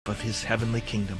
of his heavenly kingdom.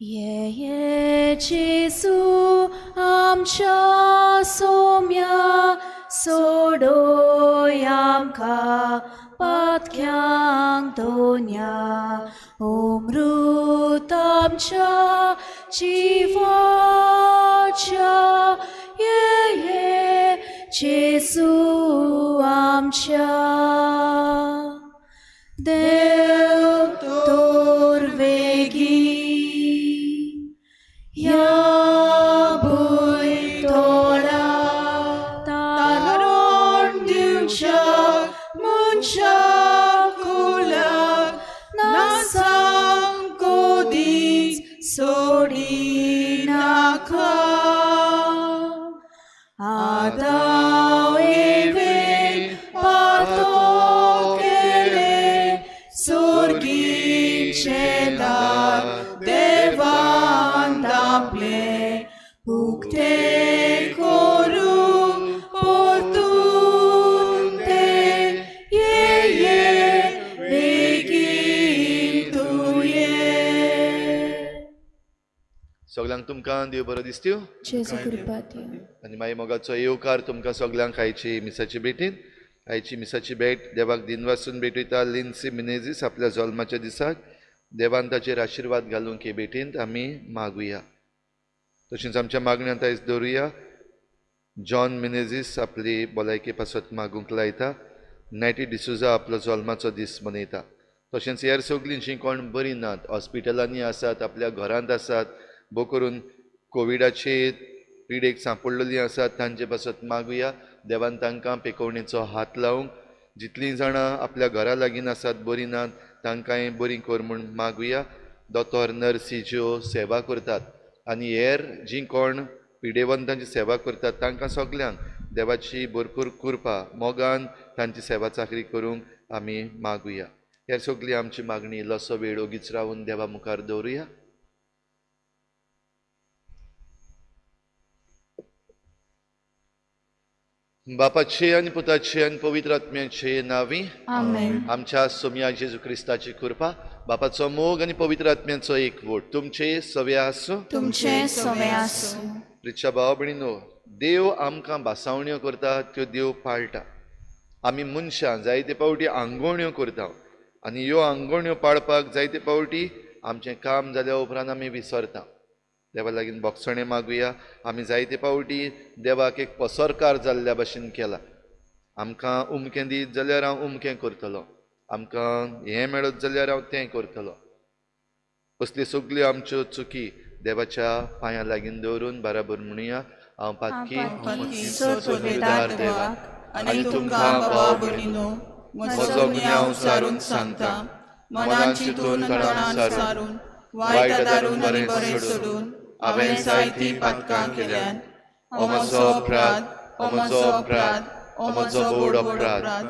Ye Jesu amcha somya sodoyam ka patkyang donya omrutamcha jivacha ye Jesu amcha Del torvegi Ya buitola taron diuncha muncha kulak nasang kodis sorinaka Adao even patokele surginchela devan ukte koru portunte ye ye vegin tuye. सगळ्यांक तुमकां देव बरो दिसत्यो जेजू कृपा दी. आनी मागीर मोगाचो येवकार तुमकां सगळ्यांक आयची मिसाची भेटीन. आयची मिसाची भेट देवाक दिनवासून भेटयता लिन्सी मिनेझीस आपल्या जल्माच्या दिसाक देवान ताचेर आशिर्वाद घालूंक हे भेटींत आमी मागुया. तशेंच आमच्या मागण्यांत आयज दवरुया जॉन मिनेझीस आपली भलायके पासत मागूंक लायता. नॅटी डिसुजा आपलो जल्माचो दीस मनयता. तशेंच हेर सगळीं जीं कोण बरीं नात, हॉस्पिटलांनी आसात, आपल्या घरांत आसात, भोव करून कोविडाचे पिडेक सांपडलेलीं आसात, तांचे पासत मागुया देवान तांकां पेकोवणेचो हात लावंक. जितलीं जाणां आपल्या घरा लागीं आसात, बरीं नात, तांकांय बरीं कर म्हूण मागुया. दोतोर नर्सी ज्यो सेवा करतात आनी हेर जीं कोण पिडेवंतांची सेवा करतात तांकां सगल्यांक देवाची भरपूर कृपा मोगान तांची सेवा चाकरी करूंक आमी मागुया. ह्या सगळी आमची मागणी इल्लोसो वेळ ओगीच रावून देवा मुखार दवरुया. बापाचे आनी पुताचे आनी पवित्र आत्म्याचे नांवी आमेन. आमच्या सोमया जेजू क्रिस्ताची कृपा, बापाचो मोग आनी पवित्र आत्म्याचो एकवट तुमचे सवे आसूं. तुमचे सवे आसूं. प्रिच्या भाव भयणीनो, देव आमकां भासावण्यो करता त्यो देव पाळटा. आमी मनशां जायते फावटी आंगवण्यो करता आनी ह्यो आंगवण्यो पाळपाक जायते फावटी आमचें काम जाल्या उपरांत आमी विसरता. देवा लागीं बोगसणें मागुया. आमी जायते फावटी देवाक एक पसरकार जाल्ल्या भशेन केला. आमकां उमकें दीत जाल्यार हांव उमकें करतलो, आमकां हें मेळत जाल्यार हांव तें करतलो. असल्यो सगल्यो आमच्यो चुकी देवाच्या पांयां लागीं दवरून बराबर म्हणुया, हांव पातकी सोदवेदार देवाक आनी तुमकां भाव भयणीनो म्हजो गुन्यांव सारून सांगता, मनान चिंतून तणान सारून वायट आदारून आनी बरें सोडून हांवें जायतीं पातकां केल्यान. हो म्हजो अपराध, हो म्हजो अपराध, हो म्हजो व्हड अपराध.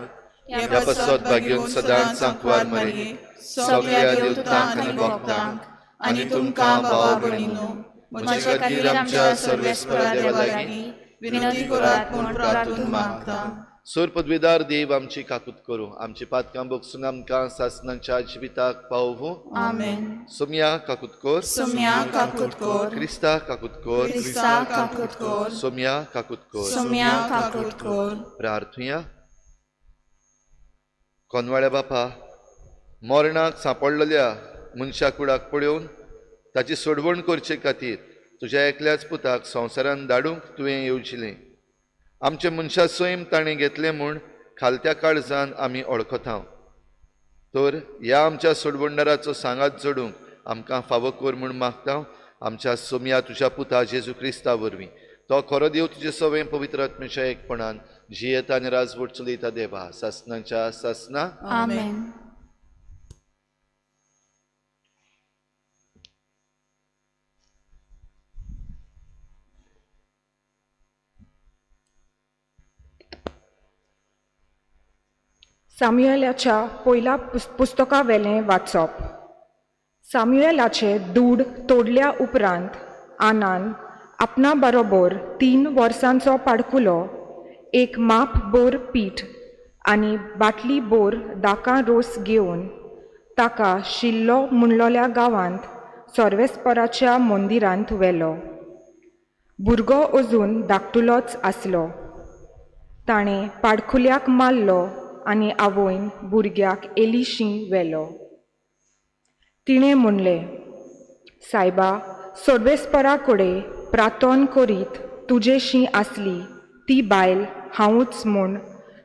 ह्या पासत भाग्योन सदांच सांकवार मरे सगळ्या देवतांक आनी भक्तांक आनी तुमकां भावा भयणीनो म्हज्या खातीर आमच्या सर्वेस्परा देवा लागीं विनंती करात म्हूण प्रार्थून मागता. सोर पदवीदार देव आमची काकूत करूं, आमची पातकां बोगसून आमकां सासनाच्या जिविताक पावोवं. आमेन. सोमया काकूत कर, सोमया काकूत कर, क्रिस्ता काकूत कर, क्रिस्ता काकूत कर, सोमया काकूत कर. सोमया काकूत कर. प्रार्थुया. कोनवाळ्या बापा, मरणाक सांपडलेल्या मनशा कुडाक पळोवन ताची सोडवण करचे खातीर तुज्या एकल्याच पुताक संवसारान धाडूंक तुवें येवजिलें. आमचे मनशा सैम ताणें घेतलें म्हूण खालत्या काळजान आमी वळखता. तर ह्या आमच्या सोडवणदाराचो सांगात जोडूंक आमकां फावो कर म्हूण मागता आमच्या सोमया तुज्या पुता जेजू क्रिस्ता वरवीं. तो खरो देव तुजे सवें पवित्र आत्म्याच्या एकपणान जियेता आनी राजवट चलयता देवा सासनाच्या सासना. आमेन. साम्युएलाच्या पयल्या पुस्तकावेलें वाचप. साम्युएलाचे दूड तोडल्या उपरांत आनान आपणा बरोबर 3 वर्सांचो पाडकुलो, एक माप बोर पीठ आनी बाटली बोर दाकां रोस घेवन ताका शिल्लो म्हणलोल्या गांवांत सर्वेस्पराच्या मंदिरांत व्हेलो. भुरगो अजून धाकटुलोच आसलो. ताणें पाडकुल्याक मारलो आनी आवयन भुरग्याक एलिशी व्हेलो. तिणें म्हणलें, सायबा, सर्वेस्परा कडेन प्रार्थन करीत तुजेशी आसली ती बायल हांवूच म्हूण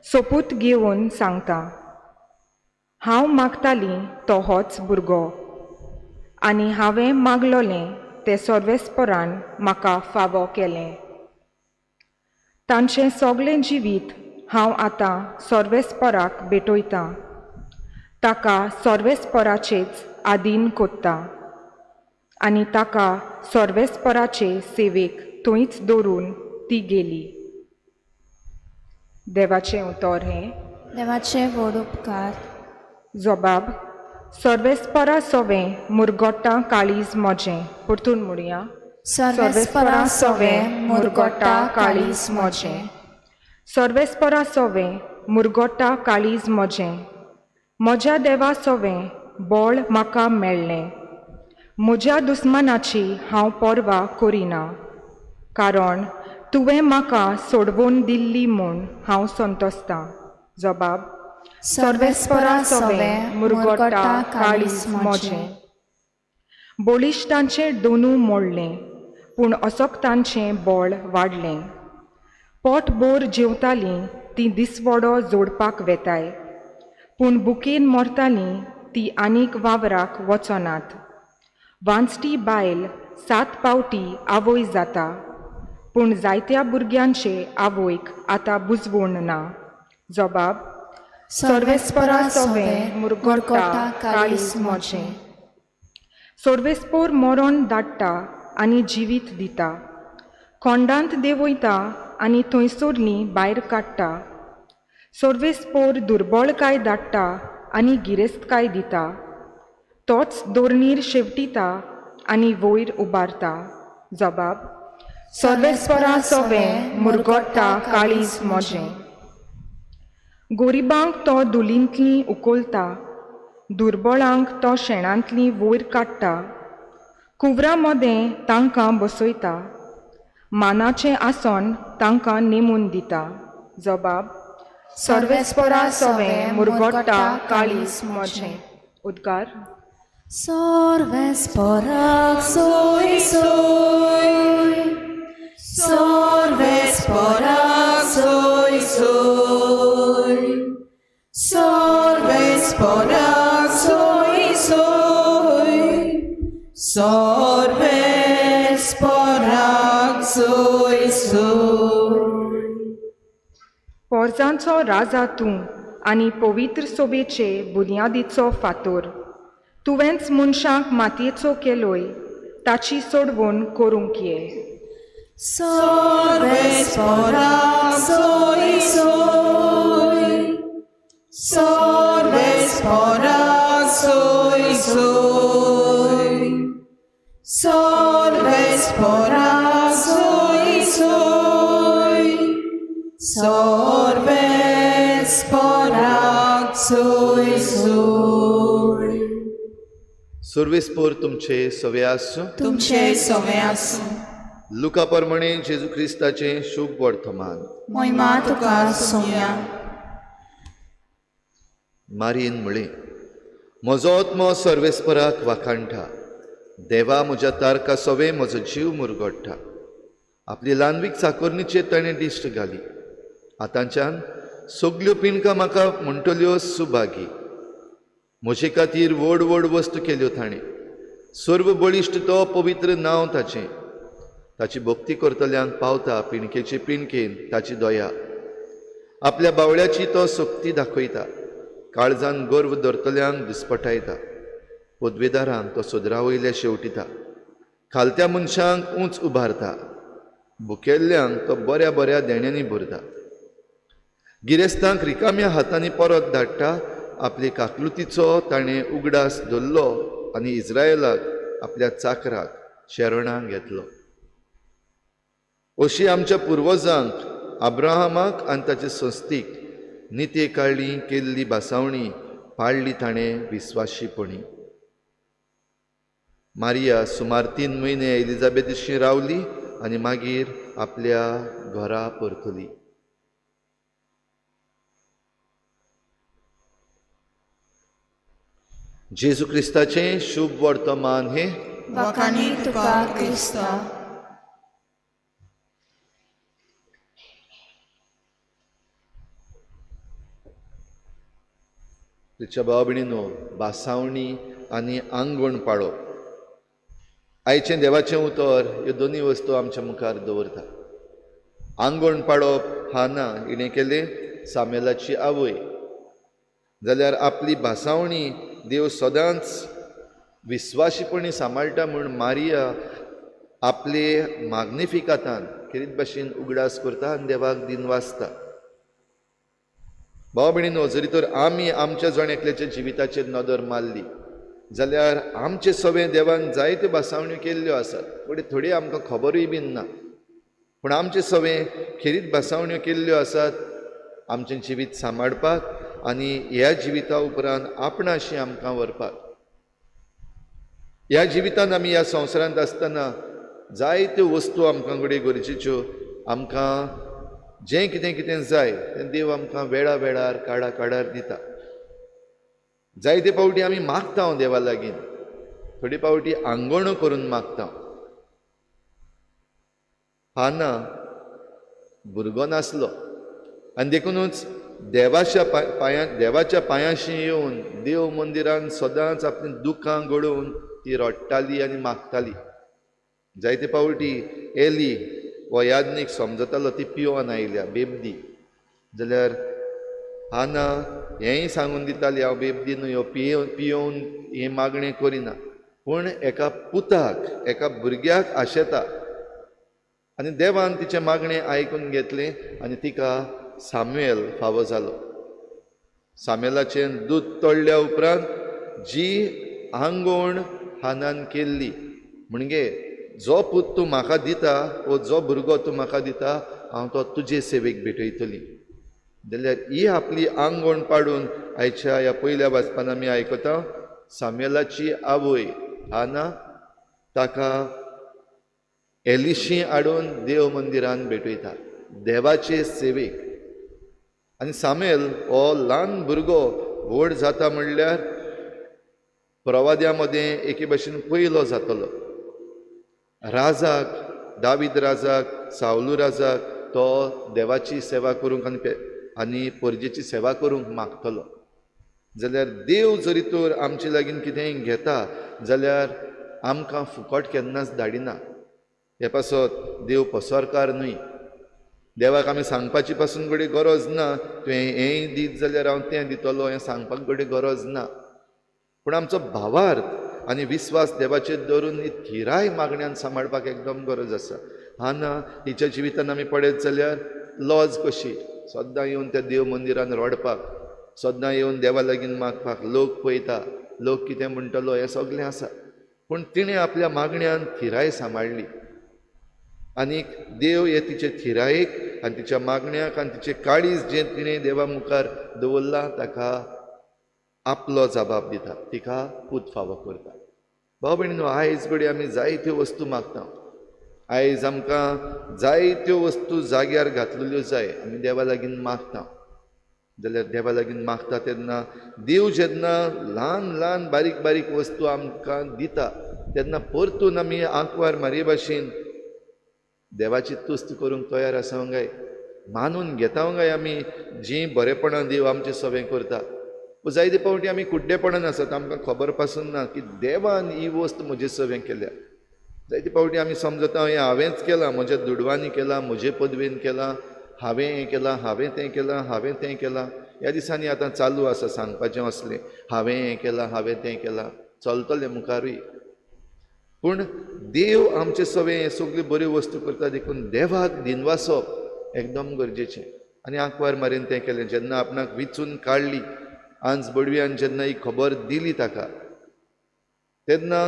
सोपूत घेवन सांगता. हांव मागतालीं तो होच भुरगो आनी हांवें मागलोलें तें सर्वेस्परान म्हाका फावो केलें. तांचें सगळें जिवीत हांव आतां सर्वेस्पराक भेटयतां, ताका सर्वेस्पराचेच आदीन कोत्ता आनी ताका सर्वेस्पराचे सेवेक थंयच दवरून ती गेली. देवाचें उतर हें. देवाचे व्हड उपकार. जबाब. सर्वेस्परा सोवें मुरगोटा काळीज म्हजें. परतून म्हणया. सर्वेस्परा सोवें मुरगोटा काळीज म्हजें. सर्वेस्परा सोवें मुरगोटा काळीज म्हजें. म्हज्या देवा सोवें बळ म्हाका मेळ्ळें. म्हज्या दुस्मानाची हांव पर्वा करिना, कारण तुवें म्हाका सोडवून दिल्ली म्हूण हांव संतोसतां. जबाब. सर्वेस्परा सोवें मुरगोटा काळीज म्हजें. बळिश्टांचें दोनू मोडलें, पूण असक्तांचें बळ वाडलें. पोटभर जेवतालीं तीं दिसवडो जोडपाक वेताय, पूण बुकेन मरतालीं ती आनीक वावराक वचनात. वांचटी बायल 7 पावटी आवय जाता, पूण जायत्या भुरग्यांचे आवयक आतां बुजवण ना. जबाब. सर्वेस्परा सोवें मुरगोटा काळीज म्हजें. सर्वेस्पोर मरण धाडटा आनी जिवीत दिता, कोंडांत देंवयता आनी थंयसरली भायर काडटा. सर्वेस्पोर दुर्बळकाय धाडटा आनी गिरेस्तकाय दिता. तोच दोरणीर शेवटिता आनी वयर उबारता. जबाब सर्वेस्परा सोवें मुरगोट्टा काळीज मोजें. गोरिबांक तो दुलींतली उखलता, दुर्बळांक तो शेणांतली वयर काडटा. कुवरा मदें तांकां बसयता, मानाचें आसन तांकां नेमून दिता. जबाब सर्वेस्परा सोवें मुरगोट्टा काळीज मोजें. उद्गार सर्वेस्पराक सोय सोय, सर्वेस्पराक सोय सोय, सर्वेस्पराक सोय सोय, सर्वेस्पराक सोय सोय. पोरजांचो राजा तूं आनी पवित्र सोबेचे बुन्यादीचो फातोर. तुवेंच मनशांक मातयेचो केलोय, ताची सोडवण करूंक ये. सर्वेस्पराक सोय सोय, सर्वेस्पराक सोय सोय, सर्वेस्पराक सोय सोय, सर्वेस्पराक सोय सोय. सर्वेस्पोर तुमचे सवे आसूं. तुमचे सवे आसूं. लुका प्रमाणे जेजू क्रिस्ताचें शुभ वर्तमान. मोहिमा तुका सोम्या. मारीन म्हळें, म्हजो आत्मो सर्वेस्पराक वाखाणटा, देवा म्हज्या तारका सोवे म्हजो जीव मुरगोट्टा. आपली ल्हानवीक चाकोरणीचेर ताणें दिश्ट घाली. आतांच्यान सगल्यो पिणकां म्हाका म्हणटल्यो सुभागी. म्हजे खातीर व्हड व्हड वस्तू केल्यो ताणें. सर्व बळिश्ट तो पवित्र नांव ताचें. ताची भक्ती करतल्यांक पावता पिणकेचे पिणकेन ताची दया. आपल्या बावळ्याची तो सक्ती दाखयता, काळजान गर्व धरतल्यांक दिसपटायता. पदवेदारांक तो सदरा वयल्या शेवटिता, खालत्या मनशांक उंच उबारता. भुकेल्ल्यांक तो बऱ्या बऱ्या देण्यांनी भरता. गिरेस्तांक रिकाम्या हातांनी परत धाडटा. आपले काकलुतीचो ताणें उगडास धरलो आनी इस्रायलाक आपल्या चाकराक शरणाक घेतलो. अशी आमच्या पुर्वजांक अब्राहमाक आनी ताचे संस्थीक निते काळी केल्ली भासावणी पाळ्ळी ताणें विस्वाशीपणी. मारिया सुमार 3 म्हयने एलिजाबेथीशी रावली आनी मागीर आपल्या घरा परतली. जेजू क्रिस्ताचें शुभ वर्तमान हें. वाखाणी तुका क्रिस्ता. तिच्या भाव भयणीनो, भासावणी आनी आंगवण पाळप आयचें देवाचें उतर ह्यो दोनूय वस्तू आमच्या मुखार दवरता. आंगवण पाळप हा ना हिणें केलें सामेलाची आवय, जाल्यार आपली भासावणी देव सदांच विस्वाशीपणी सांबाळटा म्हूण मारिया आपले माग्निफिकातान खेरीत भाशेन उगडास करता आनी देवाक दिनवासता. भाव भयणीनो, जरी तर आमी आमच्या जण एकल्याच्या जिविताचेर नदर मारली जाल्यार आमचे सवे देवान जायत्यो भासावण्यो केल्ल्यो आसात, पूण थोडी आमकां खबरूय बीन ना. पूण आमचे सवे खेरीत भासावण्यो केल्ल्यो आसात आमचें जिवीत सांबाळपाक आनी ह्या जिविता उपरांत आपणाशी आमकां व्हरपाक. ह्या जिवितांत आमी ह्या संवसारांत आसतना जायत्यो वस्तू आमकां घडये गरजेच्यो, आमकां जें कितें कितें जाय तें देव आमकां वेळा वेळार काडा काडार दिता. जायते फावटी आमी मागता देवा लागीं, थोडे फावटी आंगवणो करून मागता. हा ना भुरगो नासलो आनी देखुनूच देवाच्या पांयाशी येवन देव मंदिरान सदांच आपली दुकां गळोवन ती रडटाली आनी मागताली. जायते फावटी एली हो याज्ञीक समजतालो ती पिवन आयल्या बेबदी, जाल्यार हाना हेंय सांगून दिताली हांव बेबदी न्हय, पियोवन हें मागणें करिना, पूण एका पुताक एका भुरग्याक आशेता. आनी देवान तिचें मागणें आयकून घेतलें आनी तिका सामुएल फावो जालो. सामुएलाचें दूद तोडल्या उपरांत जी आंगवण हानान केल्ली, म्हणजे जो पूत तूं म्हाका दिता वो जो भुरगो तूं म्हाका दिता हांव तो तुजे सेवेक भेटयतली, जाल्यार ही आपली आंगवण पाडून आयच्या ह्या पयल्या वाचपान आमी आयकता सामुएलाची आवय हाना ताका एलिशी हाडून देव मंदिरान भेटयता देवाचे सेवेक. आनी सामुएल हो ल्हान भुरगो व्हड जाता म्हणल्यार प्रवाद्या मदें एके भशेन पयलो जातलो. राजाक, दावीद राजाक, सावलू राजाक तो देवाची सेवा करूंक आनी परजेची सेवा करूंक मागतलो. जाल्यार देव जरी तर आमचे लागीं कितेंय घेता जाल्यार आमकां फुकट केन्नाच धाडिना. हे पासत देव पसरकार न्हय. देवाक आमी सांगपाची पासून घडये गरज ना, तुवें हेंय दीत जाल्यार हांव तें दितलो हें सांगपाक घडये गरज ना. पूण आमचो भावार्थ आनी विस्वास देवाचेर दवरून ही थिराय मागण्यान सांबाळपाक एकदम गरज आसा. हाना हिच्या जिवितान आमी पळयत जाल्यार लॉज कशी सद्दां येवन त्या देव मंदिरान रडपाक, सद्दां येवन देवा लागीं मागपाक, लोक पळयता, लोक कितें म्हणटलो हें सगळें आसा. पूण तिणें आपल्या मागण्यान थिराय सांबाळ्ळी आनीक देव हे तिचे थिरायेक आनी तिच्या मागण्याक आनी तिचें काळीज जें तिणें देवा मुखार दवरलां ताका आपलो जबाब दिता, तिका पूत फावो करता. भाव भयणीनो, आयज घडये आमी जायत्यो वस्तू मागता, आयज आमकां जायत्यो वस्तू जाग्यार घातलेल्यो जाय, आमी देवा लागीं मागता. जाल्यार देवा लागीं मागता तेन्ना देव जेन्ना ल्हान ल्हान बारीक बारीक वस्तू आमकां दिता तेन्ना परतून आमी आंकवार मारये भाशेन देवाची तुस्त करूंक तयार आसा काय, मानून घेता काय आमी जीं बरेपणां देव आमचें सवें करता. जायते फावटी आमी कुड्डेपणान आसात, आमकां खबर पासून ना की देवान ही वस्त म्हजे सवें केल्या. जायते फावटी आमी समजता हें हांवेंच केलां, म्हज्या दुडवांनी केलां, म्हजे पदवेन केलां, हांवें हें केलां, हांवें तें केलां, हांवें तें केलां. ह्या दिसांनी आतां चालू आसा सांगपाचें असलें, हांवें हें केलां, हांवें तें केलां, चलतलें मुखारूय. पूण देव आमचे सवें हें सगल्यो बऱ्यो वस्तू करता देखून देवाक दिनवासप एकदम गरजेचें. आनी आंकवार मारीन तें केलें. जेन्ना आपणाक विचून काडली आंज बडव्यान जेन्ना ही खबर दिली ताका तेन्ना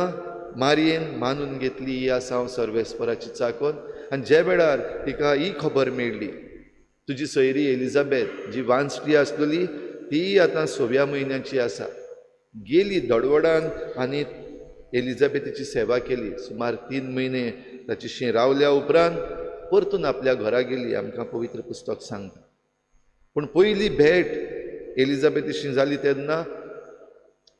मारयेन मानून घेतली ही आसा हांव सर्वेस्पराची चाकोन. आनी ज्या वेळार तिका ही खबर मेळ्ळी तुजी सोयरी एलिझाबेथ जी वांसटी आसलेली ती आतां 6व्या म्हयन्याची आसा, गेली दडवडान आनी एलिझाबेथीची सेवा केली. सुमार 3 म्हयने ताची रावल्या उपरांत परतून आपल्या घरा गेली, आमकां पवित्र पुस्तक सांगता. पूण पयली भेट एलिझाबेथीशी जाली तेन्ना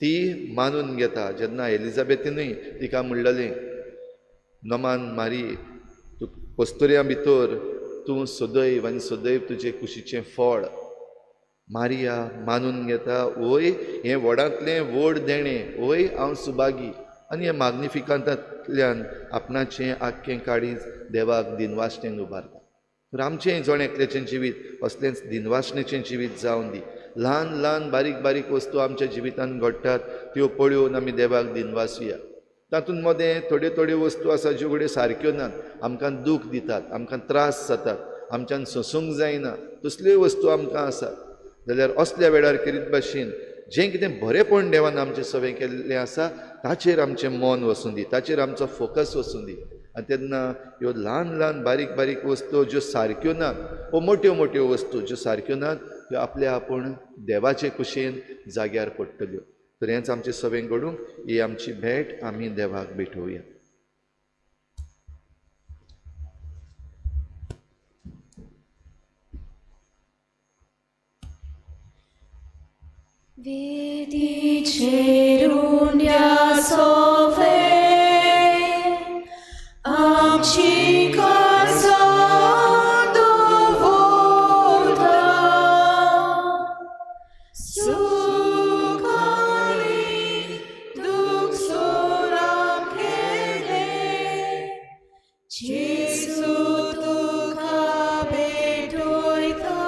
ती मानून घेता. जेन्ना एलिझाबेथीनूय तिका म्हणलेलें, नमान मारी, तूं पस्तुऱ्यां भितर तूं सदैव आनी सदैव तुजे कुशीचें फळ. मारिया मानून घेता, वय हें व्हडांतलें व्हड देणें, वय हांव सुभागी. आनी हे माग्निफिकांतांतल्यान आपणाचें आख्खें काळीज देवाक दिनवासणेन उबारता. तर आमचें जण एकल्याचें जिवीत असलेंच दिनवासणेचें जिवीत जावन दी. ल्हान ल्हान बारीक बारीक वस्तू आमच्या जिवितांत घडटात त्यो पळोवन आमी देवाक दिनवासुया. तातूंत मदें थोड्यो थोड्यो वस्तू आसा ज्यो घडये सारक्यो नात, आमकां दूख दितात, आमकां त्रास जातात, आमच्यान सोंसूंक जायना, तसल्योय वस्तू आमकां आसात. जाल्यार असल्या वेळार करीत भाशेन जें कितें बरेंपण देवान आमचें सवें केल्लें आसा ताचेर आमचें मन वचूं दी, ताचेर आमचो फोकस वचूं दी. आनी तेन्ना ह्यो ल्हान ल्हान बारीक बारीक वस्तू ज्यो सारक्यो नात वो मोट्यो मोट्यो वस्तू ज्यो सारक्यो नात त्यो आपल्या आपूण देवाचे कुशेन जाग्यार पडटल्यो. तर हेंच आमचें सवें घडूंक ही आमची भेट आमी देवाक भेटोवया. Vedicerunia sove, amci casa dovolta, sucari duxoram kele, Jesu tu capetoita,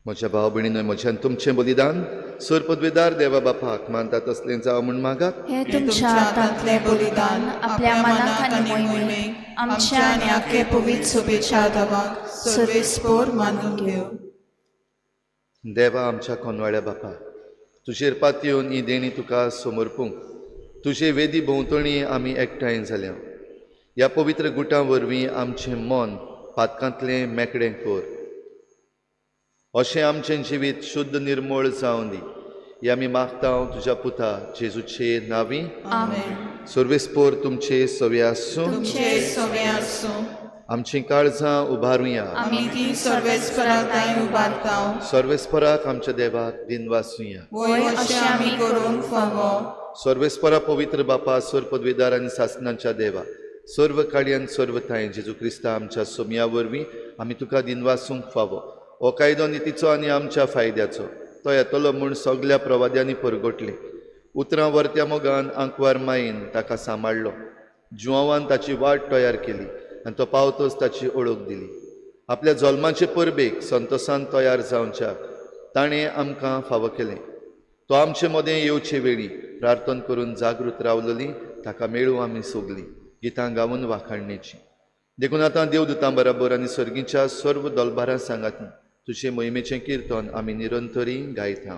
म्हज्या भाव भयणीनो, म्हज्यान तुमचें बलिदान सर पदवेदार देवा बापाक मानता तसलें जावं म्हूण मागात। हे तुमच्या हातांतलें बलिदान आपल्या मनाक आनी मोहिमेक आमच्या आनी आख्खे पवित्र सभेच्या देवाक सर्वेस्पोर मानून घेव। देवा आमच्या कोनवाड्या बापा, तुजेर पातयेवन ही देणी तुका समर्पूंक तुजे वेदी भोंवतणी आमी एकठांय जाल्या। ह्या पवित्र गुटां वरवीं आमचें मन पातकांतलें मेकळें कर, अशें आमचें जिवीत शुद्ध निर्मळ जावं दी। हे आमी मागता तुज्या पुता जेजूचे नांवी, आमेन। सर्वेस्पोर तुमचे सवे आसूं। तुमचे सवे आसूं। आमचीं काळजां उबारुया। आमी ती सर्वेस्पराक तांय उबारता। सर्वेस्पराक आमच्या देवाक दिनवासुया। वय अशें आमी करूंक फावो। सर्वेस्परा पवित्र बापा, सर्व पदवेदार आनी सासनाच्या देवा, सर्व काळयान सर्व थांय जेजू क्रिस्ता आमच्या सोमया वरवीं आमी तुका दिनवासूंक फावो। हो कायदो नितीचो आनी आमच्या फायद्याचो, तो येतलो म्हूण सगल्या प्रवाद्यांनी परगटलें। उतरां वर्त्या मोगान आंकवार मायेन ताका सांबाळ्ळो। जुवांवान ताची वाट तयार केली आनी तो पावतच ताची ओळख दिली। आपल्या जल्माचे परबेक संतोसान तयार जावच्याक ताणें आमकां फावो केलें। तो आमचे मदें येवचे वेळी प्रार्थना करून जागृत रावलोली ताका मेळूं आमी सगलीं गितां गावन वाखाणणेची। देखून आतां देवदूतां बराबर आनी सर्गीच्या सर्व दलबारां सांगात तुजे मोहिमेचें किर्तन आमी निरंतरी गायता।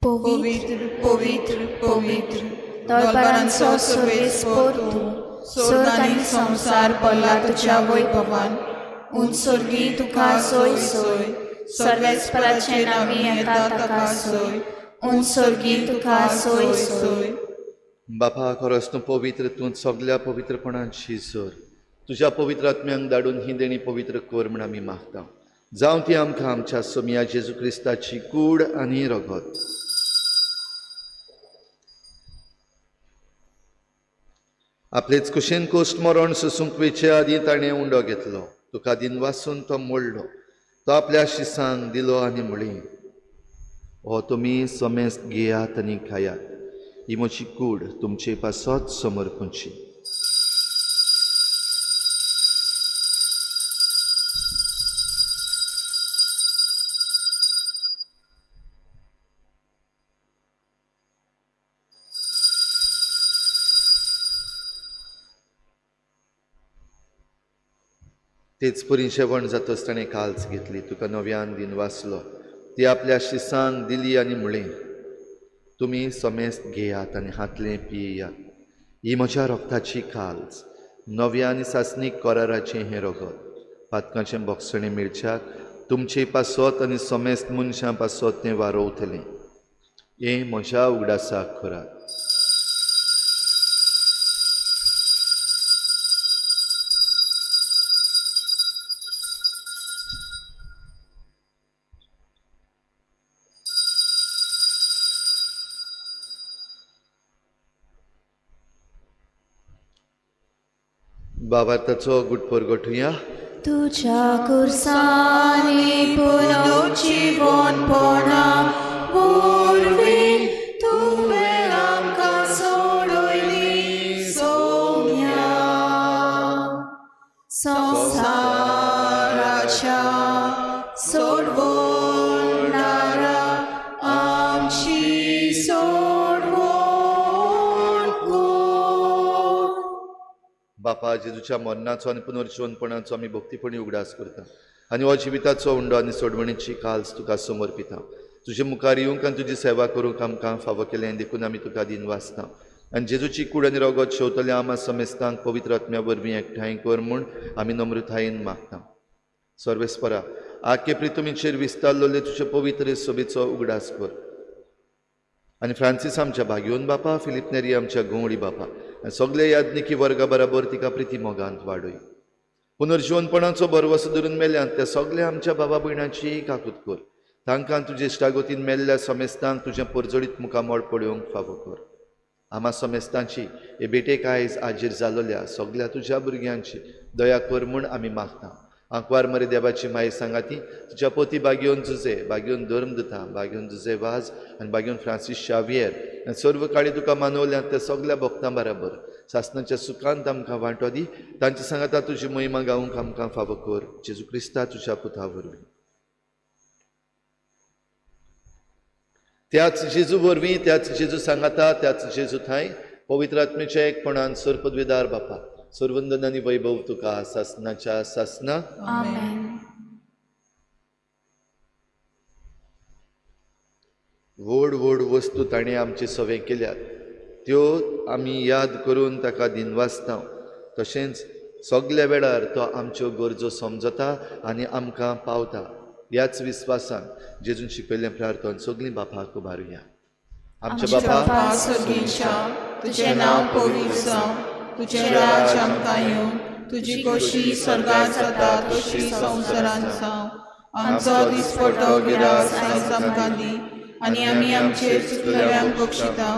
पवित्र पवित्र पवित्र दरबारांचो सर्वेस्पोर तूं, स्वर्ग आनी संवसार भरला तुज्या वैभवान। उंच स्वर्गी तुका सोय सोय, सर्वेस्पराचे नांवी येता ताका सोय, उंच स्वर्गी तुका सोय सोय। बापा, खरोच तूं पवित्र, तूं सगल्या पवित्रपणाची सर। तुज्या पवित्र आत्म्यांक धाडून ही देणी पवित्र कर म्हूण आमी मागता। जावं ती आमकां आमच्या सोमया जेजू क्रिस्ताची कूड आनी रगत। आपलेच कुशीन कोश्ट मरण सोसूंक वेचे आदीं ताणें उंडो घेतलो, तुका दिनवासून तो मोडलो, तो आपल्या शिसांक दिलो आनी म्हणलें, हो तुमी समेस्त घेयात आनी खायात, ही म्हजी कूड तुमचे पासत समर्पूची। तेच परी जेवण जातच ताणें काल्च घेतली, तुका नव्यान दिनवासलो, ती आपल्या शिसांक दिली आनी म्हणलें, तुमी समेस्त घेयात आनी हातलें पियेयात, ही म्हज्या रक्ताची काल्च, नव्या आनी सासणीक कराराचें हें रगत, पातकांचें बोगसणें मेळच्याक तुमचे पासत आनी समेस्त मनशां पासत तें वारोवतलें। हें म्हज्या उगडासाक करात। बाबार्थाचो गुट परगटुया। तुझ्या कुर्सानी पुनर्जीवनपणा वरवीं तुवें आमकां सोडयली सोम्या। संवसाराच्या सोडवणारा आमची सोडवण कर। बापा, जेजूच्या मरणाचो आनी पुनर्जीवनपणाचो आमी भक्तीपणी उगडास करता आनी हो जिविताचो उंडो आनी सोडवणीची काल्स तुका समर्पिता। तुजे मुखार येवंक आनी तुजी सेवा करूंक आमकां फावो केलें देखून आमी तुका दिनवासता आनी जेजूची कूड आनी रगत शेवतल्या आमा समेस्तांक पवित्र आत्म्या वरवीं एकठांय कर म्हूण आमी नम्रतायेन मागता। सर्वेस्परा, आखे प्रितुमीचेर विस्तारलेले तुजे पवित्र सोबेचो उगडास कर आनी फ्रांसीस आमच्या भाग्योन बापा, फिलीप नेरी आमच्या घुंवडी बापा आनी सगळे याज्ञिकी वर्गा बराबर तिका प्रिती मोगांत वाडय। पुनर्जीवनपणाचो भरवसो धरून मेल्यात त्या सगळ्या आमच्या बाबा भयणाची काकूत कर, तांकां तुजे इश्टागतीन मेल्ल्या समेस्तांक तुजें परजळीत मुखामळ पळोवंक फावो कर। आमा समेस्तांची हे भेटेक आयज हाजीर जालोल्या सगळ्या तुज्या भुरग्यांची दया कर म्हूण आमी मागता। आंकवार मरे देवाची माय सांगाती तुज्या पोती बागेवन जुजे, बागेवन धर्म दिता, बागेवन जुजे वाज आनी बागेवन फ्रांसीस शावियर आनी सर्व काळी तुका मानवल्यात त्या सगळ्या भक्तां बराबर सासनाच्या सुखांत आमकां वांटो दी। तांचे सांगाता तुजी महिमा गावंक आमकां फावो कर, जेजू क्रिस्ता तुज्या पुता वरवीं। त्याच जेजू वरवीं, त्याच जेजू सांगाता, त्याच जेजू थांय पवित्र आत्मेच्या एकपणान सर्वपदवीदार बापा, सर्वंदन आनी वैभव तुका सासनाच्या सासना. आमेन. व्हड व्हड वस्तू ताणें आमचे सवे केल्यात त्यो आमी याद करून ताका दिनवासता. तशेंच सगल्या वेळार तो आमच्यो गरजो समजता आनी आमकां पावता. ह्याच विस्वासान जेजून शिकयल्लें प्रार्थन सगळीं बापाक उबारुया. आमच्या बापा स्वर्गीच्या, तुझें नांव पवित्र जावं, तुझें राज आमकां येवं, तुजी खोशी स्वर्गात जाता तशी संवसारांत जावं. आमचो दिसपट्टो गिरास आयज आमकां दी आनी आमी आमचेर चुकलेल्यांक बक्षिता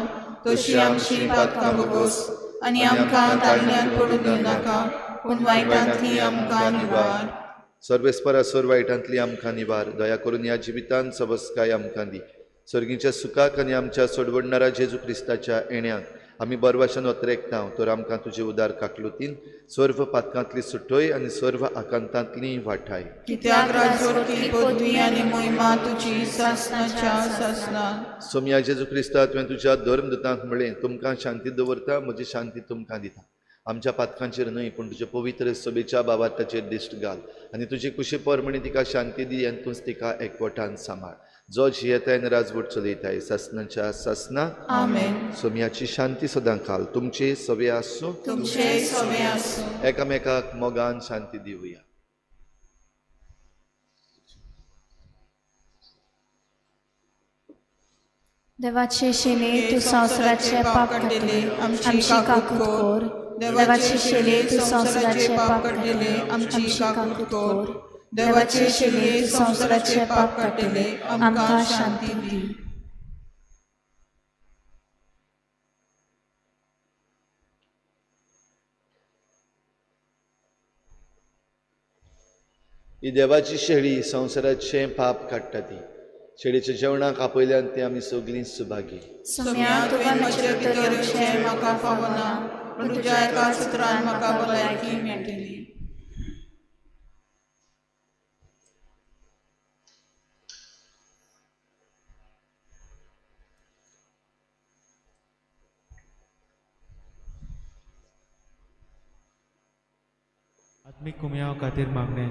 तशी आमची पातकां भोगोस आनी आमकां ताळण्यांत पडून दिवं नाका, पूण वायटांतली आमकां निवार. सर्वेस्परा सर्व वायटांतली आमकां निवार. दया करून ह्या जिवितांत सबसकाय आमकां दी. सर्गीच्या सुखाक आनी आमच्या सोडवडणारा जेजू क्रिस्ताच्या येण्याक आमी बरवाशान ओतरेकता तर आमकां तुजे उदार काकलुतीन सर्व पातकांतली सुटोय आनी सर्व आकांतांतली वाठाय. कित्याक राजवटी पदवी आनी मोहिमा तुजी सासनाच्या सासना. सोमया जेजू क्रिस्ता, तुवें तुज्या धर्मदूतांक म्हळें, तुमकां शांती दवरता, म्हजी शांती तुमकां दिता. आमच्या पातकांचेर न्हय पूण तुज्या पवित्र सभेच्या बाबाताचेर दिश्ट घाल आनी तुजी कुशी परमणी तिका शांती दी आनी तूंच तिका एकवटान सांबाळ. जो जियेताय आनी राजवट चलयताय सासनाच्या सासना. आमेन. सोमयाची शांती सदां काल तुमचे सवे आसूं, तुमचे सवे आसूं. एकामेकाक मोगान शांती दिवया. देवाचे शेले तूं संवसाराचे पाप काडटले, आमची काकूत कर. देवाचे शेले तूं संवसाराचे पाप काडटले, आमची काकूत कर. देवाचे शेले तूं संवसाराचे पाप काडटले, आमकां शांती दी. ही देवाची शेळी संवसाराचें पाप काडटा ती शेळीच्या जेवणाक आपयल्यान ती आमी सगळीं सुभागी. सोम्या, तुवें म्हजे भितर येवचें म्हाका फावना, पूण तुज्या एका सुत्रान म्हाका भलायकी मेळटली. आत्मीक कुमयाव खातीर मागणें.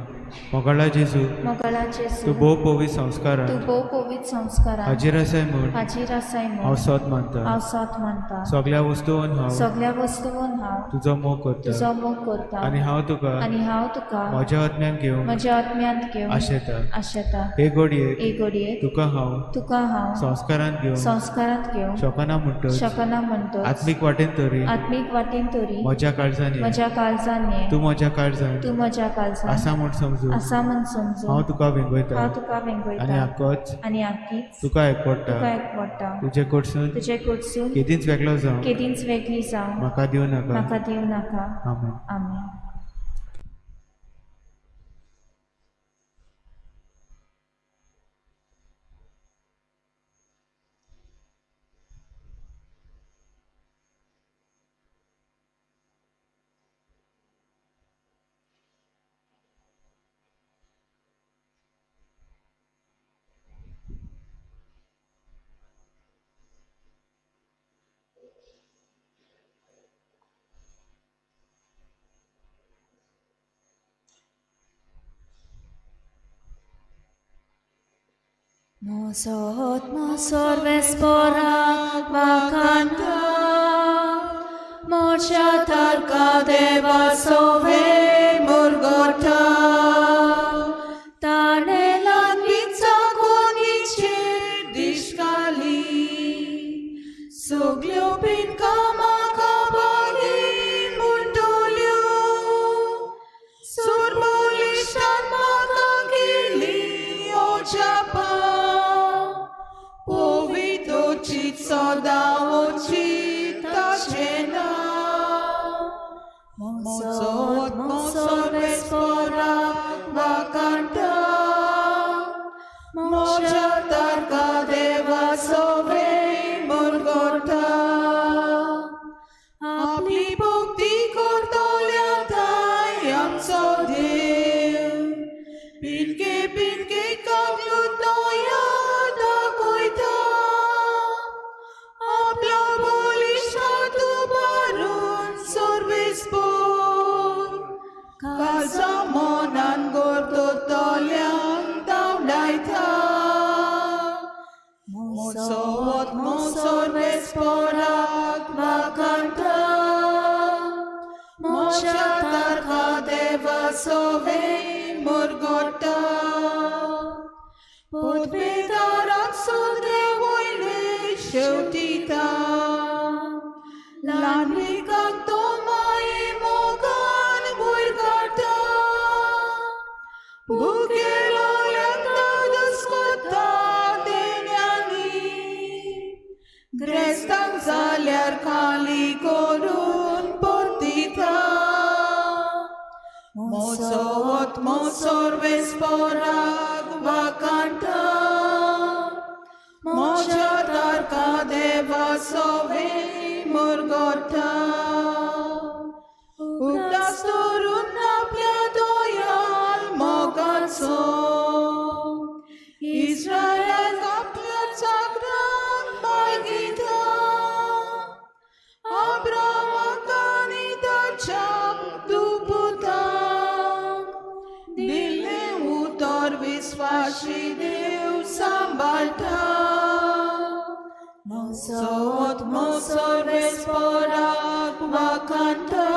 मोगाळा जेजू, मोगाळा जेजू, तूं भोव पवित्र संस्कारान तूं भोव पवित्र संस्कारान हाजीर आसाय म्हूण हाजीर आसाय म्हूण हांव सोद मानता. हांव सोद मानता. सगल्या वस्तून हांव सगल्या वस्तून हांव तुजो मोग करता तुजो मोग करता आनी हांव तुका आनी हांव तुका म्हज्या आत्म्यान घेवंक म्हज्या आत्म्यांत घेवंक आशेता. आशेता. हे घडयेक हे घडयेक तुका हांव तुका हांव संस्कारांत घेवंक संस्कारांत घेवंक शकना म्हणटच शकना म्हणटच आत्मीक वाटेन तरी आत्मीक वाटेन तरी म्हज्या काळजान ये. म्हज्या काळजान ये. तूं म्हज्या काळजान तूं म्हज्या काळजान आसा म्हूण समजून आसा म्हूण समजून हांव तुका वेंगयता हांव तुका वेंगयता आनी आकोच आनी आकीच तुका एकवटा तुका एकवटा. तुजे कडसून तुजे कडसून केदींच वेगळो जावं केदींच वेगळी जावं म्हाका दिवं नाका. म्हाका दिवं नाका. आमेन. आमेन. Mosot sorves pora vakanta, mocha tarka deva sove murgota, tanelan vitsa koniche dishkali, suglio pin kama kabali mundolio, surmolishtan makakili ojapa. Mozot mozot spora vakanta, mocha tarka deva sove murgota, apli bhakti kortolya amso dev, pinke pinke kaglutoya dakoita. सोवे मुरगोटा पदवेदाराक सगळे वयले शेवटिता ल्हानविकाक तो माये मोगान वयर काडटा भुकेलोल्यांक धादोस कोत्ता देण्यांनी ग्रेस्तांक जाल्यार खाली करून परतिता मोजो आत्मो सर्वेस्पराक वाकांटा मोज्या तारका देवा सोवे मुरगोटा उगडास दवरून आपल्या दोयाल मोगाचो इस्रायलाक आपल्या चाकरांक मागीता अब्रामाक आनी ताच्या दुपुताक दिल्लें उतर विस्वाशी देव सांबाळटा मोजो आत्मो सर्वेस्पराक वाकांता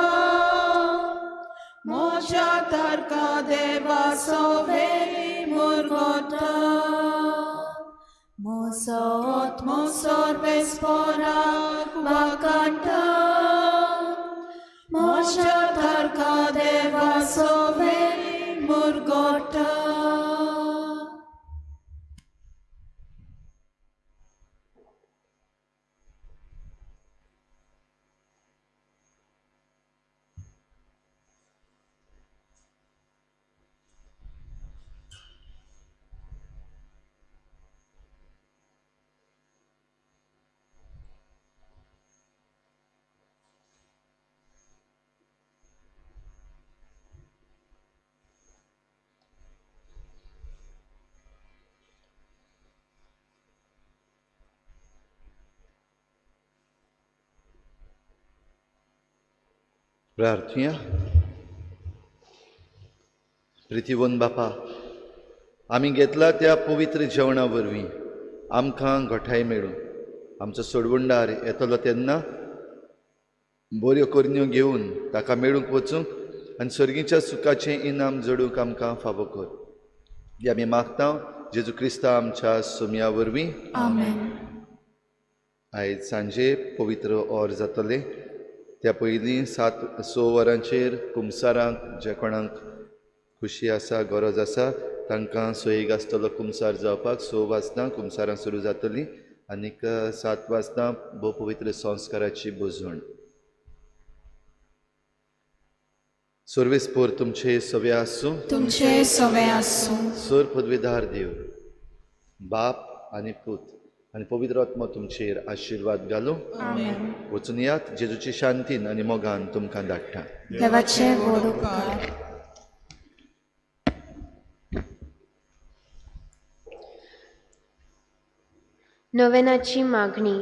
मोज्या तारका देवा सोवे मुरगोटा मोजो आत्मो सर्वेस्पराक वाकांता मोज्या तारका देवा सोवे मुरगोटा. प्रार्थुया. प्रितीवन बापा, आमी घेतला त्या पवित्र जेवणा वरवीं आमकां घटाय मेळूं. आमचो सोडवणदार येतलो तेन्ना बऱ्यो करण्यो घेवन ताका मेळूंक वचूंक आनी सर्गीच्या सुखाचें इनाम जोडूंक आमकां फावो कर. हें आमी मागता जेजू क्रिस्ता आमच्या सोमया वरवीं. आमेन. आयज सांजे पवित्र और जातलें. त्या पयलीं 7-6 वरांचेर कुमसारांक जे कोणाक खुशी आसा, गरज आसा, तांकां सोयीक आसतलो कुमसार जावपाक. 6 वाजता कुमसारां सुरू जातलीं आनीक 7 वाजता भोव पवित्र संस्काराची बुजवण. सर्वेस्पोर तुमचे सवे आसूं. तुमचे सवे आसूं. सर पदवीधार देव बाप आनी पूत आनी पवित्र आत्मो तुमचेर आशिर्वाद घालूं. आमेन. वचून यात जेजूची शांतीन आनी मोगान तुमकां धाडटा. देवाचे व्हड उपकार. नोवेनाची मागणी.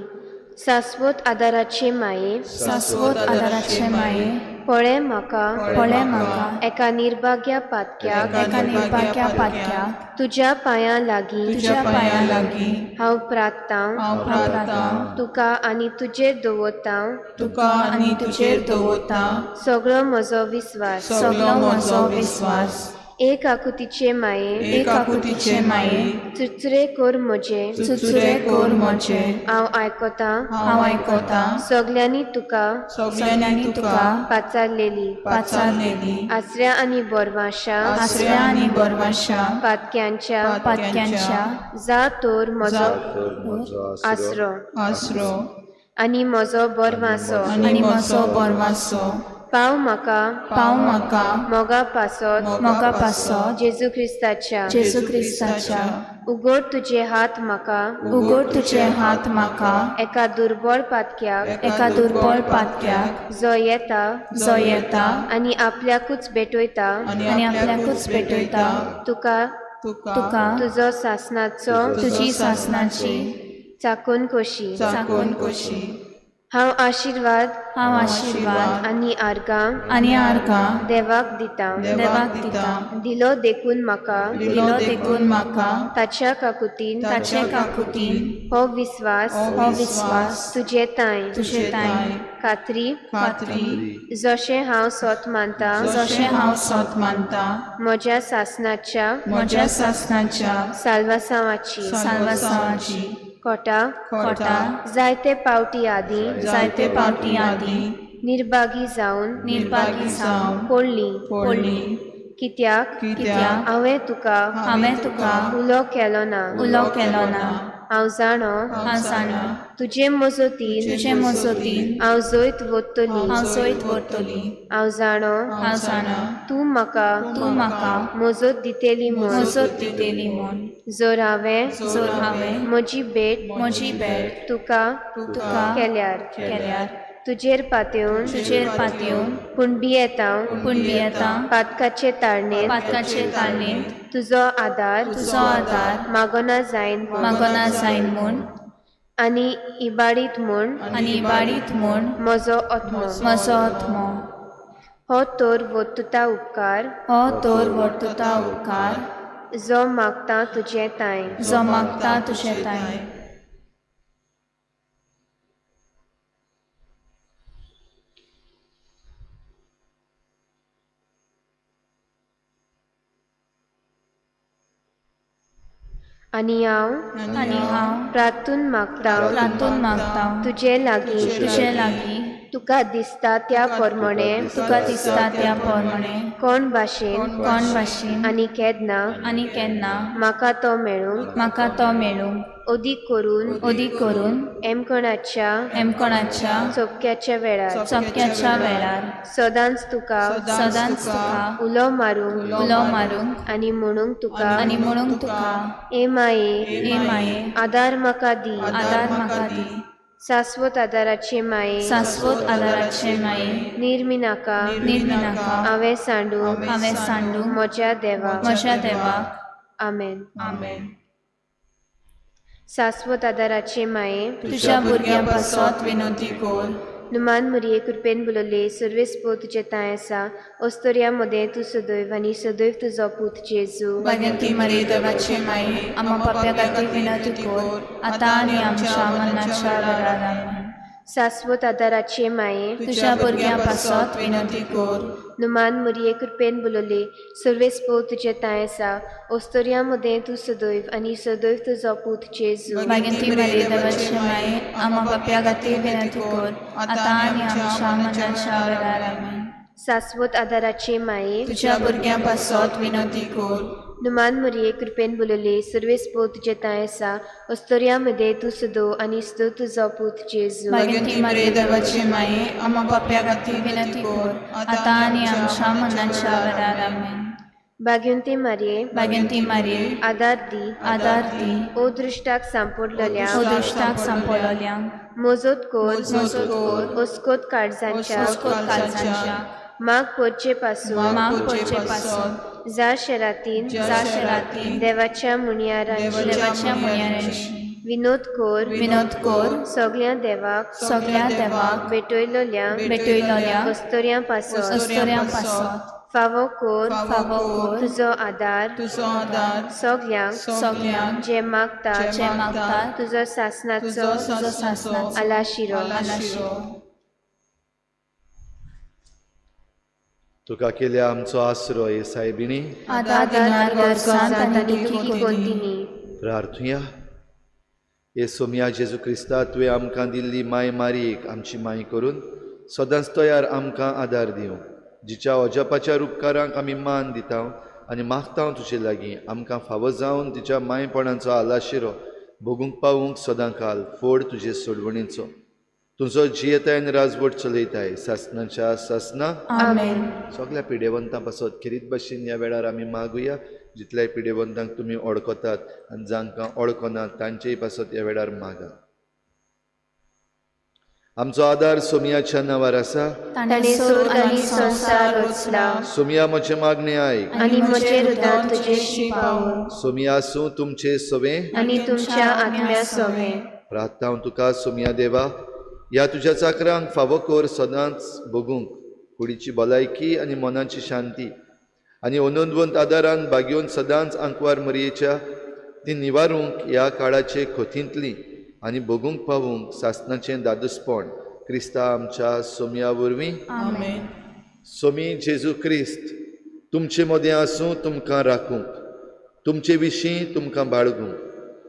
सास्वत आदाराचे माये, सास्वत आदाराचे माये, पळे म्हाका, पळे म्हाका, एका निर्भाग्या पातक्याक, एका निर्भाग्या पातक्याक, तुज्या पांयां लागीं, तुज्या पांयां लागीं हांव प्रार्थतां, हांव प्रार्थतां, तुका आनी तुजेर दवरतां, तुका आनी तुजेर दवरतां सगळो म्हजो विस्वास. सगळो म्हजो विस्वास. एक आकुतीचे माये, एक आकुतीचे माये, चुचरे कर म्हजे, चुचुरे कर म्हजे, हांव आयकतां, हांव आयकतां, सगल्यांनी तुका, सगल्यांनी तुका पाचारलेली, पाचारलेली, आसऱ्या आनी बोरवाशा, आसऱ्या आनी बरवाशा, पातक्यांच्या, पातक्यांच्या, जा तर म्हजो म्हजो आसरो आसरो आनी म्हजो बोरवासो, आनी म्हजो बरवासो, पाव म्हाका, पाव म्हाका, मोगा पासत, मोगा पासत, जेजू क्रिस्ताच्या, जेजू क्रिस्ताच्या, उगड तुजे हात म्हाका, उगड तुजे हात म्हाका, एका दुर्बळ पातक्याक, एका दुर्बळ पातक्याक, जो येता जो येता आनी आपल्याकूच भेटयता, आनी आपल्याकूच भेटयता, तुका, तुका, तुजो सासनाचो तुजी सासनाची चाकून कशी. चाकून कशी. हांव आशिर्वाद हांव आशिर्वाद आनी आर्गां आनी आर्गां देवाक दितां. देवाक दितां. दिलो देखून म्हाका दिलो देखून म्हाका ताच्या काकुतीन ताचे काकुतीन हो विस्वास हो विस्वास तुजे तांय तुजे तांय खात्री खात्री जशें हांव सोत मानता जशें हांव सोत मानता म्हज्या सासनाच्या म्हज्या सासनाच्या साल्वासांवाची साल्वासांवाची कोटा कोटा जायते पावटी आदीं जायते पावटी आदीं निर्भागी जावन निर्भागी जावन पडली पडली कित्याक कित्याक हांवें तुका हांवें तुका उलो केलो ना. उलो केलो ना. हांव जाणो हांव जाणा तुजे मजतीन तुजे मजतीन हांव जैत वतली. हांव जैत व्हरतली. हांव जाणो हांव जाणा तूं म्हाका तूं म्हाका मजत दितली म्हूण. मजत दितली म्हूण. जर हांवें जर हांवें म्हजी भेट तुका तुका केल्यार केल्यार तुजेर पातेवन तुजेर पातयेवन पूण भियेता पूण भियेता पातकाचे ताळणेंत पातकाचे ताळणेंत तुजो आदार तुजो आदार मागना जायन म्हूण मागना जायन म्हूण आनी इबाडीत म्हूण आनी इबाडीत म्हूण म्हजो आत्मो म्हजो आत्मो. हो तर वतुता उपकार हो तर वर्तुता उपकार जो मागता तुजे तांय जो मागता तुजे तांय. आनी हांव प्रार्थून मागता प्रार्थून मागता तुजे लागीं तुजे लागीं तुका दिसता त्या प्रमाणे तुका दिसता त्या प्रमाणे कोण भाशेन आनी केन्ना म्हाका तो मेळूंक म्हाका तो मेळूंक अदीक करून एमकोणाच्या चोपक्याच्या वेळार सदांच तुका उलो मारूंक आनी म्हणूंक तुका ए माये आदार म्हाका दी. शाश्वत आदाराचे माये निर्मिनाका हांवें सांडूंक म्हज्या देवा. आमेन. शाश्वत आदाराचे माये तुज्या भुरग्यां पासत विनंती कर. नुमान मुरये कृपेन बोलले सर्वेस्पो तुजे तांय आसा अस्तोर्या मदें तूं सदैव आनी सदैव तुजो पूत जेजू. भाग्यवती मरिये देवाचे माये आम्हा पाप्या खातीर विनंती कर आतां आनी आमच्या मरणाच्या वेळार. आमेन. शाश्वत आदाराचे माये तुज्या भुरग्यां पासत विनंती कर. नुमान मुरये कृपेन बोलले सर्वेस्पो तुजे तांय आसा अस्तोर्या मदें तूं सदैव आनी सदैव तुजो पूत जेजू. भाग्यवती मरिये देवाचे माये आम्हा पाप्या खातीर विनंती कर आतां आनी आमच्या मरणाच्या वेळार. आमेन. शाश्वत आदाराचे माये तुज्या भुरग्यां पासत विनंती कर. नुमान मुरये कृपेन बोलले सर्वेस्पो तुजे तांय आसा अस्तोर्या मदें तूं सदो आनी सदो तुजो पूत जेजू. भाग्यवती मरिये देवाचे माये आम्हा पाप्या खातीर विनंती कर आतां आनी आमच्या मरणाच्या वेळार. आमेन. भाग्यवंती मारये भाग्यवंती मारये आदार दी आदार दी ओ दृश्टाक सांपडलेल्या ओ दुश्टाक सांपडलेल्यांक मजत कर अस्कोत काळजांच्या माग पोरचे पासून जा शरातीन देवाच्या मुणयारांची विनोद कर सगळ्या देवाक भेटयलोल्या अस्तोर्यां पासत फावो कर तुजो आदार सगळ्यांक जे मागतात तुजो सासनाचो आलाशिरो. तुका केल्या आमचो आसरो हे सायबिणी आदार दिनार गरजांत आनी दुखी कोंतिनी. प्रार्थुया. हे सोमया जेजू क्रिस्ता तुवें आमकां दिल्ली माय मारयेक आमची माय करून सदांच तयार आमकां आदार दिवं जिच्या अजापाच्या उपकारांक आमी मान दिता आनी मागता तुजे लागीं आमकां फावो जावन तिच्या मायपणाचो आलाशिरो भोगूंक पावूंक सदां काल फोड तुजे सोडवणीचो. तुजो जियेताय आनी राजवट चलयताय सासनाच्या सासना. आमेन. सगळ्या पिडेवंतां पासत खेरीत भाशेन ह्या वेळार आमी मागुया जितल्याय पिडेवंतांक तुमी ओळखतात आनी जांकां ओळखनात तांचेय पासत ह्या वेळार मागा. आमचो आदार सोमियाच्या नांवार आसा. ताणें सोद आनी संवसार रचला सोमिया म्हजें मागणें आयक आनी म्हजें हृदय तुजेशी पावूं. सोमिया आसूं तुमचे सवें आनी तुमच्या आत्म्या सवें. प्रार्थना तुका सोमिया देवा ह्या तुज्या चाकरांक फावो कर सदांच भोगूंक कुडीची भलायकी आनी मनाची शांती आनी अनंदवंत आदारान बागेवन सदांच आंकवार मरयेच्या ती निवारूंक ह्या काळाचे खोतींतली आनी भोगूंक पावूंक सासणाचें दादूसपण क्रिस्ता आमच्या सोमया वरवीं. आमेन. सोमी जेजू क्रिस्त तुमचे मदें आसूं, तुमकां राखूंक, तुमचे विशीं तुमकां बाळगूंक,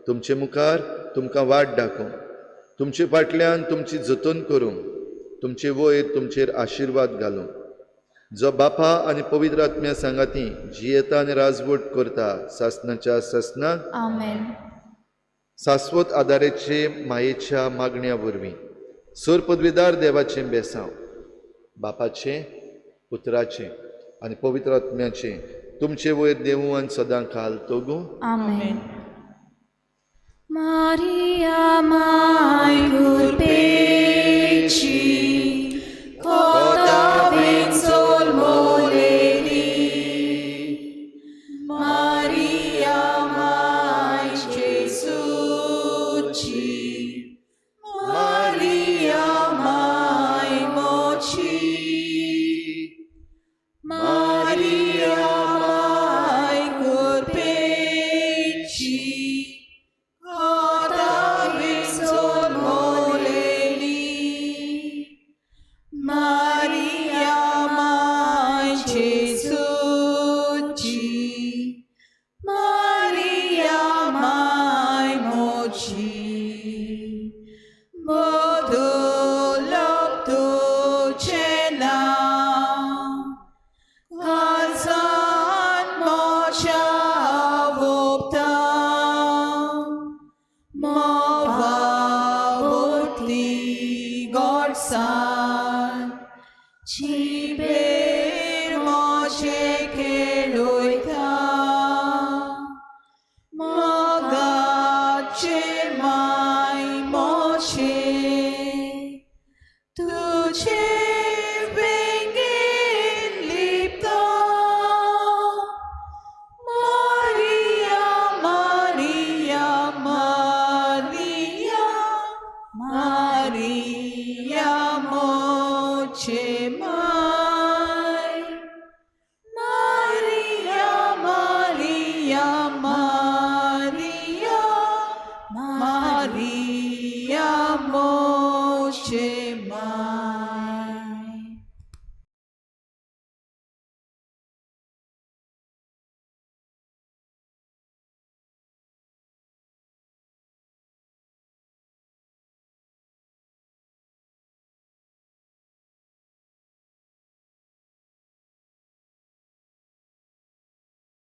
तुमचे मुखार तुमकां वाट दाखोवंक, तुमचे फाटल्यान तुमची जतन करूंक, तुमचे वयर तुमचेर आशिर्वाद घालूंक, जो बापा आनी पवित्र आत्म्या सांगाती जियेता आनी राजवट करता सासणाच्या सासणाक. आमेन. सास्वत आदाराचे मायेच्या मागण्या वरवीं सर पदवीदार देवाचें बेसांव बापाचें, पुत्राचें आनी पवित्र आत्म्याचें तुमचे वयर देवूं आनी सदां काल तोगूं. आमेन. मारिया माय कुरपेची कोता बेंसोल मोलेली मारिया माय जेसूची मारिया माय मोची मारिया माय कुरपेची कोता बेंसोल मोलेली मारिया माय जेसूची मारिया माय मोची मोदुलप तुझे नांव काळजान मोच्या वोपता मोवा वोती गोडसान जिबेर मोचे खेळोयता मोगाचे.